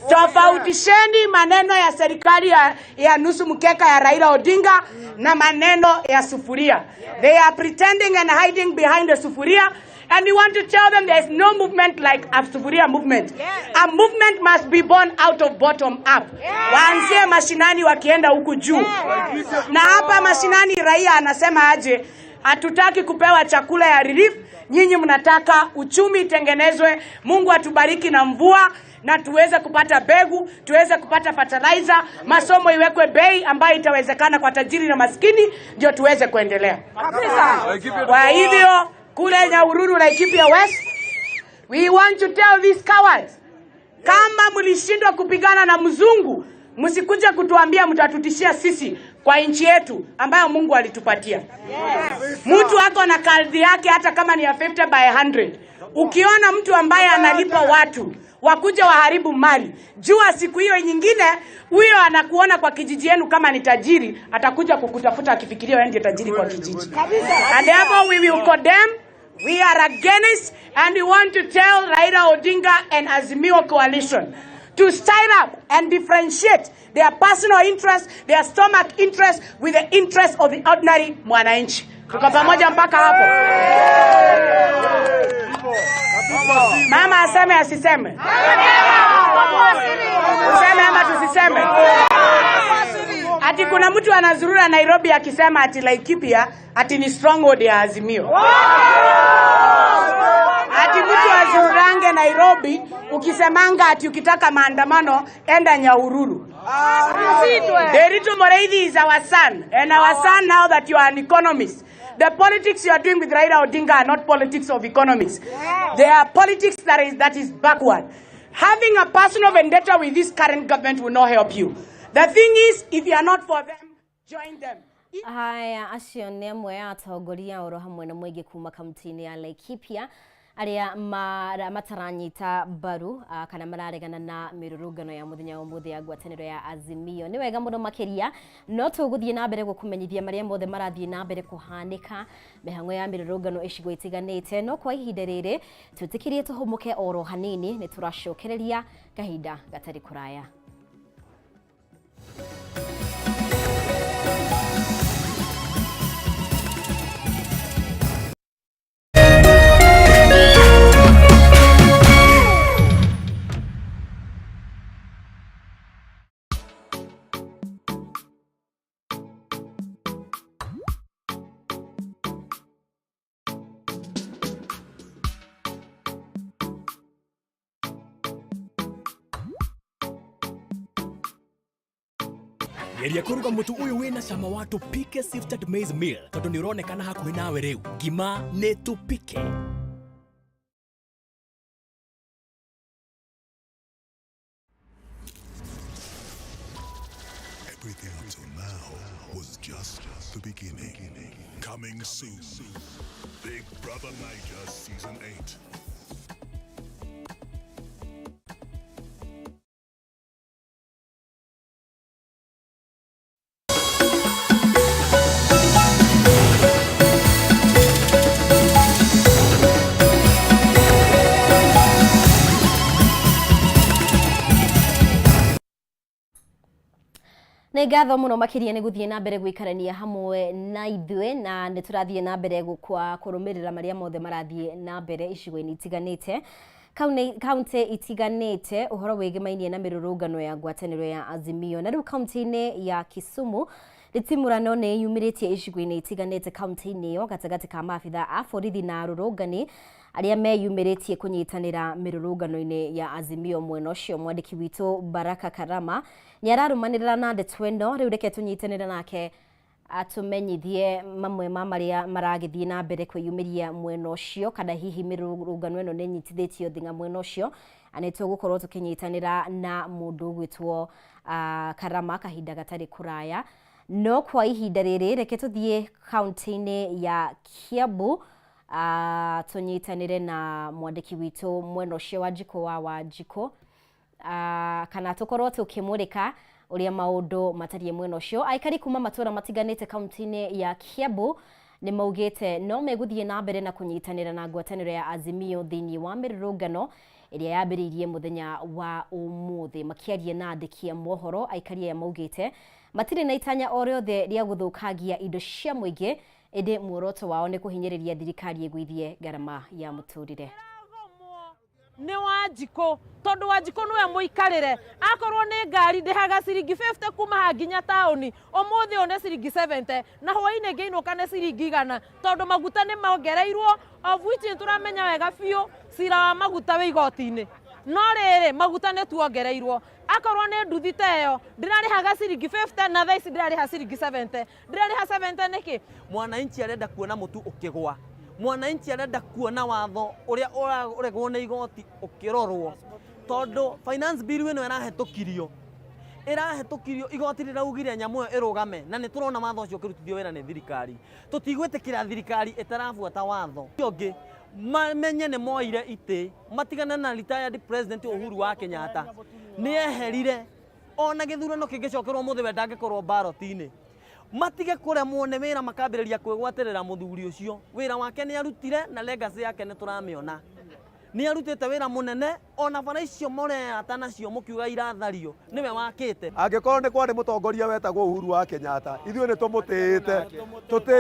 Tofautisheni maneno ya serikali ya nusu mkeka ya Raila Odinga na maneno ya sufuria. They are pretending and hiding behind the sufuria and we want to tell them there is no movement like a sufuria movement. A movement must be born out of bottom up. Waanzie mashinani wakienda huku juu. Na hapa mashinani raia anasema aje? Hatutaki kupewa chakula ya relief, nyinyi mnataka uchumi itengenezwe, Mungu atubariki na mvua na tuweze kupata mbegu, tuweze kupata fertilizer, masomo iwekwe bei ambayo itawezekana kwa tajiri na maskini, ndio tuweze kuendelea. Kwa hivyo kule Nyahururu Laikipia West, we want to tell these cowards, kama mlishindwa kupigana na mzungu, msikuja kutuambia mtatutishia sisi kwa nchi yetu ambayo Mungu alitupatia. Mtu ako na kadhi yake hata kama ni ya 50 by 100. Ukiona mtu ambaye analipa watu wakuja waharibu mali, jua siku hiyo nyingine huyo anakuona kwa kijiji yenu kama ni tajiri, atakuja kukutafuta akifikiria wewe ndiye tajiri kwa kijiji. And therefore we will condemn, we are against, and we want to tell Raila Odinga and Azimio coalition to stand up and differentiate their personal interest, their stomach interest with the interest of the ordinary mwananchi. Tuko pamoja mpaka hapo? Mama aseme asiseme? Tuseme ama tusiseme? Ati kuna mtu anazurura Nairobi akisema ati Laikipia ati ni stronghold ya Azimio. Ati mtu azururange Nairobi ukisemanga ati ukitaka maandamano enda Nyahururu. Nderitu Mureithi is our son, and our son now that you are an economist. The politics you are doing with Raila Odinga are not politics of economics. They are politics that is backward. Having a personal vendetta with this current government will not help you. The thing is, if you are not for them, join them. Haya, acio nĩ amwe a atongoria oro hamwe na mũingĩ kuma kaunti-inĩ ya Laikipia arĩa mataranyita mbaru kana mararegana na mĩrũrũngano ya mũthenya wa ũmũthĩ ya ngwatanĩro ya Azimio. Nĩ wega mũno makĩria, no tũgũthiĩ na mbere gũkũmenyithia marĩa mothe marathiĩ na mbere kũhanĩka mĩhang'o ya mĩrũrũngano icigo itiganĩte, no kwa ihinda rĩrĩ twĩtĩkĩrie tũhũmũke oro hanini, nĩ tũracokereria kahinda gatarĩ kũraya. Geria kũruga mũtu ũyũ wĩna cama wa Tupike Sifted Maize Meal tondũ nĩ ũronekana hakuhĩ nawe rĩu. Ngima nĩ Tupike. Everything up till now was just the beginning. Coming soon. Big Brother Niger Season 8. Nĩ ngatho mũno makĩria nĩ gũthiĩ na mbere gũikarania hamwe na ithuĩ, na nĩ tũrathiĩ na mbere kũrũmĩrĩra marĩa mothe marathiĩ na mbere icigo-inĩ itiganĩte, kaunti itiganĩte, ũhoro wĩgĩmainie na mĩrũrũngano ya ngwatanĩro ya Azimio. Na rĩu kaunti-inĩ ya Kisumu rĩtimũrano nĩ yumĩrĩtie icigo-inĩ itiganĩte kaunti-inĩ ĩyo gatagatĩ ka maabitha a borithi na arũrũngani arĩa meyumĩrĩtie kũnyitanĩra mĩrũrũngano-inĩ ya Azimio. Mwena ũcio mwandĩki witũ Baraka Karama nĩ ararũmanĩrĩra na ndeto ĩno, rĩu reke tũnyitanĩre nake atũmenyithie mamwe ma marĩa maragĩthiĩ na mbere kwĩyumĩria mwena ũcio, kana hihi mĩrũrũngano ĩno nĩ ĩnyitithĩtio thing'a mwena ũcio. Na nĩ tũgũkorwo tũkĩnyitanĩra na mũndũ ũgwĩtwo Karama kahinda gatarĩ kũraya. No kwa ihinda rĩrĩ reke tũthiĩ kaunti-inĩ ya Kiambu, tũnyitanĩre na mwandĩki witũ mwena ũcio Wanjikũ wa Wanjikũ, kana tũkorwo tũkĩmũrĩka ũrĩa maũndũ matariĩ mwena ũcio. Aikari kuma matũra matiganĩte kaunti-inĩ ya Kiambu nĩ maugĩte no megũthiĩ na mbere na kũnyitanĩra na ngwatanĩro ya Azimio thĩinĩ wa mĩrũrũngano ĩrĩa yambĩrĩirie mũthenya wa ũmũthĩ. Makĩaria na andĩki a mohoro, aikari aya maugĩte matirĩ na itanya o rĩothe rĩa gũthũkangia indo cia mũingĩ, ĩndĩ muoroto wao nĩ kũhinyĩrĩria thirikari ĩgũithie ngarama ya mũtũrĩre. Nĩ Wanjikũ, tondũ Wanjikũ nĩwe mũikarĩre. Akorwo nĩ ngari ndĩhaga ciringi 50 kuma haha nginya taũni, ũmũthĩ ũyũ nĩ ciringi 70, na hwainĩ ngĩinũka nĩ ciringi 100, tondũ maguta nĩ mongereirwo, of which nĩ tũramenya wega biũ cira wa maguta wĩ igoti-inĩ. No rĩrĩ, maguta nĩ tuongereirwo. Akorwo nĩ nduthi ta ĩyo ndĩrarĩhaga ciringi 50, na thaa ici ndĩrarĩha ciringi 70. Ndĩrarĩha 70 nĩkĩ? Mwananchi arenda kuona mũtu ũkĩgwa, mwananchi arenda kuona watho ũrĩa ũraregwo nĩ igoti ũkĩrorwo, tondũ finance bill ĩno ĩrahetũkirio, igoti rĩraugire nyamũ ĩyo ĩrũgame, na nĩ tũrona watho ũcio ũkĩrutithio wĩra nĩ thirikari. Tũtigwĩtĩkĩra thirikari ĩtarabuata watho. Ũcio ũngĩ, mamenye nĩ moire itĩ, matigane na retired president Uhuru wa Kenyatta, nĩ eherire ona gĩthurano kĩngĩcokerwo mũthĩ we ndangĩkorwo ballot-inĩ. Matige kũremwo nĩ wĩra makambĩrĩria kwĩgwatĩrĩra mũthuri ũcio. Wĩra wake nĩ arutire na legacy yake nĩ tũramĩona. Nĩ arutĩte wĩra mũnene, ona bara icio mũreyata nacio mũkiuga irathario, nĩwe wakĩte. Angĩkorwo nĩ kwarĩ mũtongoria wetagwo Uhuru wa Kenyatta, ithuĩ nĩ tũmũtĩĩte,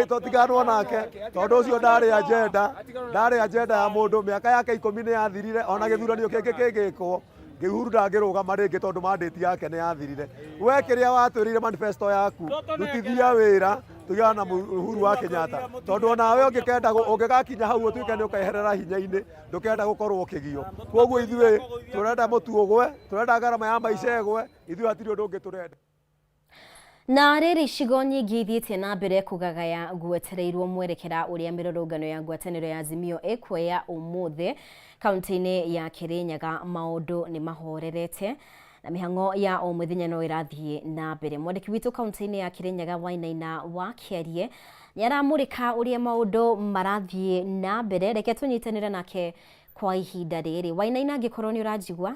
tũtiganwo nake, tondũ ũcio ndarĩ agenda, ndarĩ agenda ya mũndũ. Mĩaka yake 10 nĩ yathirire, ona gĩthurano kĩngĩ kĩngĩkwo, Uhuru ndangĩrũgama rĩngĩ tondũ mandate yake nĩ yathirire. We kĩrĩa watwĩrĩire manifesto yaku, rutithia wĩra, tũgĩana na Uhuru wa Kenyatta, tondũ onawe ũngĩkenda ũngĩgakinya hau ũtuĩke nĩ ũkeherera hinya-inĩ, ndũkenda gũkorwo ũkĩgio. Koguo ithuĩ tũrenda mũtu ũgwe, tũrenda ngarama ya maica ĩgwe, ithuĩ hatirĩ ũndũ ũngĩ tũrenda. Na rĩrĩ icigo nyingĩ ithiĩte na mbere kũgagaya gwetereirwo mwerekera ũrĩa mĩrũrũngano ya ngwatanĩro ya Azimio ĩkuoya ũmũthĩ kaunti-inĩ ya Kirinyaga, maũndũ nĩ mahorerete na mĩhang'o ya o mũthenya no ĩrathiĩ na mbere. Mwandĩki witũ kaunti-inĩ ya Kirinyaga Wainaina wa Kĩarie nĩ aramũrĩka ũrĩa maũndũ marathiĩ na mbere. Reke tũnyitanĩre nake kwa ihinda rĩrĩ. Wainaina, angĩkorwo nĩ ũranjigua.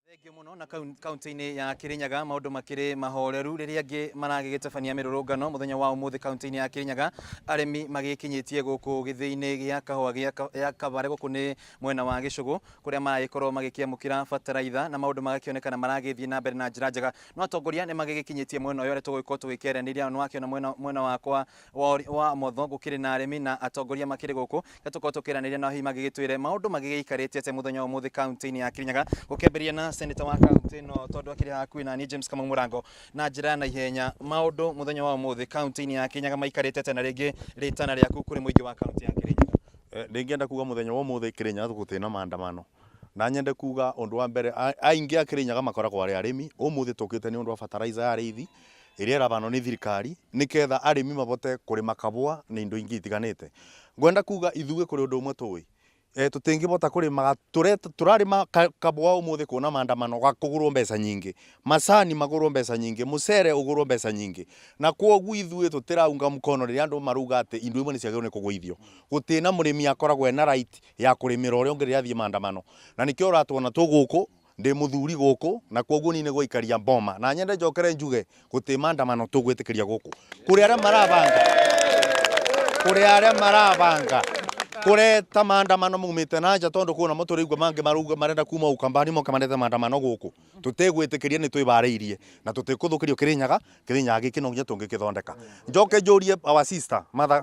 Thengio mũno. Na kaunti-inĩ ya Kirinyaga maũndũ makĩrĩ mahoreru rĩrĩa angĩ maragĩgĩtabania mĩrũrũngano mũthenya wa ũmũthĩ kaunti-inĩ ya Kirinyaga, arĩmi magĩkinyĩtie gũkũ gĩthĩi-inĩ gĩa kahũa gĩa Kabare, gũkũ nĩ mwena wa Gĩcũgũ, kũrĩa maragĩkorwo magĩkĩamũkĩra bataraitha na maũndũ magakĩonekana maragĩthiĩ na mbere na njĩra njega. No atongoria nĩ magĩgĩkinyĩtie mwena ũyũ arĩa tũgũgĩkorwo tũgĩkĩaranĩria. Nĩ wakĩona mwena wakwa wa motho gũkĩrĩ na arĩmi na atongoria makĩrĩ gũkũ, tũkorwo tũkĩaranĩria na hihi magĩgĩtwĩre maũndũ magĩgĩikarĩte atĩa mũthenya wa ũmũthĩ kaunti-inĩ ya Kirinyaga, gũkĩambĩrĩria na senator wa kaunti ĩno tondũ akĩrĩ hakuhĩ na niĩ James Kamau Mũrango. Na njĩra ya naihenya, maũndũ mũthenya wa ũmũthĩ kaunti-inĩ ya Kirinyaga maikarĩte atĩa, na rĩngĩ rĩtana rĩaku kũrĩ mũingĩ wa kaunti ya Kirinyaga? Ndingĩenda kuga mũthenya wa ũmũthĩ Kirinyaga gũtirĩ na maandamano, na nyende kuga ũndũ wa mbere, aingĩ a Kirinyaga makoragwo arĩ arĩmi. Ũmũthĩ tũkĩte nĩ ũndũ wa fertilizer ya rĩithi ĩrĩa ĩrabanwo nĩ thirikari nĩketha arĩmi mabote kũrĩma kabũa na indo ingĩ itiganĩte. Ngwenda kuga ithuĩ kũrĩ ũndũ ũmwe tũĩ, tũtingĩbota kũrĩma, tũrarĩma kabũa ũmũthĩ kuona maandamano gakũgũrwo mbeca nyingĩ, macani magũrwo mbeca nyingĩ, mũcere ũgũrwo mbeca nyingĩ, na kwoguo ithuĩ tũtĩraunga mkono rĩrĩa andũ marauga atĩ indo imwe nĩ ciagĩrĩirwo nĩ kũgũithio. Gũtirĩ na mũrĩmi akoragwo ena right ya kũrĩmĩra ũrĩa ũngĩ rĩrĩa athiĩ maandamano, na nĩkĩo ũratuona tũ gũkũ. Ndĩ mũthuri gũkũ na kwoguo niĩ nĩ gũikaria mboma, na nyende njokere njuge gũtirĩ maandamano tũgwĩtĩkĩria gũkũ. Kũrĩ arĩa marabanga, kũrĩ arĩa marabanga kũreta maandamano maumĩte na nja, tondũ kwĩna mo tũraigua mangĩ marauga marenda kuma Ukambani moke marete maandamano gũkũ. Tũtigwĩtĩkĩria, nĩ twĩbarĩirie na tũtikũthũkĩrio Kirinyaga. Kirinyaga gĩkĩ no nginya tũngĩkĩthondeka. Njoke njũrie our sister Martha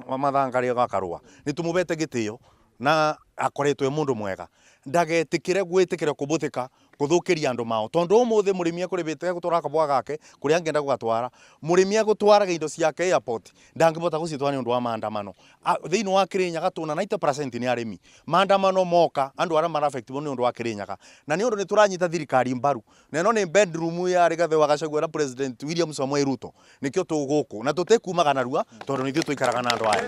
Ngarĩ wa Karũa, nĩ tũmũbete gĩtĩo na akoretwo e mũndũ mwega, ndagetĩkĩre gwĩtĩkĩra kũbũthĩka gũthũkĩria andũ mao, tondũ ũmũthĩ mũrĩmi ekũrĩmĩte gũtwara kabũa gake kũrĩa angĩenda gũgatwara, mũrĩmi egũtwaraga indo ciake airport ndangĩbota gũcitwara nĩ ũndũ wa maandamano. Thĩinĩ wa Kirinyaga tũna 90% nĩ arĩmi. Maandamano moka andũ arĩa mara-affect-wo nĩ ũndũ wa Kirinyaga, na nĩ ũndũ nĩ tũranyita thirikari mbaru, na ĩno nĩ bedroom ya Rigathĩ wa Gachagua na President William Samoei Ruto, nĩkĩo tũ gũkũ na tũtikumaga narua tondũ nĩ ithuĩ tũikaraga na andũ aya.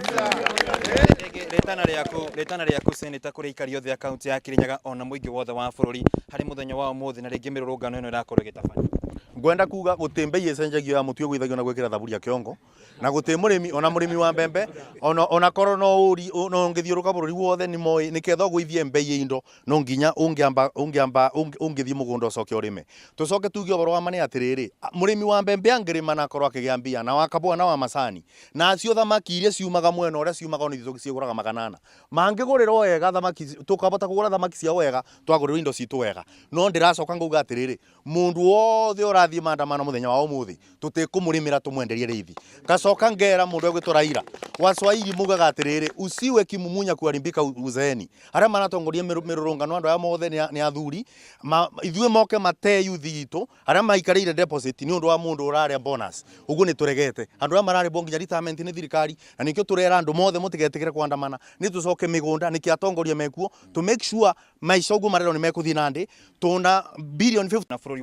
Rĩtana rĩaku senator kũrĩ aikari othe a kaunti ya Kirinyaga ona mũingĩ wothe wa bũrũri harĩ mũthenya wa ũmũthĩ na rĩngĩ mĩrũrũngano ĩno ĩrakorwo ĩgĩtabanio. Ngwenda kuga guti mbei icenjagio ya mutu iguithagio na gwikira thaburia kiongo na guti murimi ona murimi wa mbembe ona korwo no uri no ungithiuruka bururi wothe ni moi niketha uguithie mbei ya indo no nginya ungiamba ungiamba ungithie mugunda ucoke urime. Tucoke tuge uhoro wa ma ni atiriri, murimi wa mbembe angirima na akorwo akigia mbia na wa kabua na wa macani na acio thamaki iria ciumaga mwena uria ciumaga ona ithuĩ tũcigũraga 800 mangĩgũrĩrwo wega thamaki tukabota kũgũra thamaki ciao wega twagũrĩrwo indo citũ wega. No ndĩracoka ngauga atĩrĩrĩ, mũndũ wothe ũrathiĩ maandamano mũthenya wa ũmũthĩ tũtikũmũrĩmĩra tũmwenderie rĩithi. Ngacoka ngera mũndũ egwĩtwo Raila, Waswahili mugaga atĩrĩrĩ, usiwe kimumunya kuharibika uzeeni. Arĩa maratongoria mĩrũrũngano andũ aya mothe nĩ athuri, ithuĩ moke mate yuthi itũ arĩa maikarĩire deposit nĩ ũndũ wa mũndũ ũrarĩa bonus. Ũguo nĩ tũregete andũ aya mararĩbwo nginya retirement nĩ thirikari, na nĩkĩo tũrera andũ mothe mũtigetĩkĩre kuandamana, nĩ tũcoke mĩgũnda nĩkĩo atongoria mekuo to make sure maica ũguo marerwo nĩ mekũthiĩ na ndĩ tuna billion 50 na bũrũri.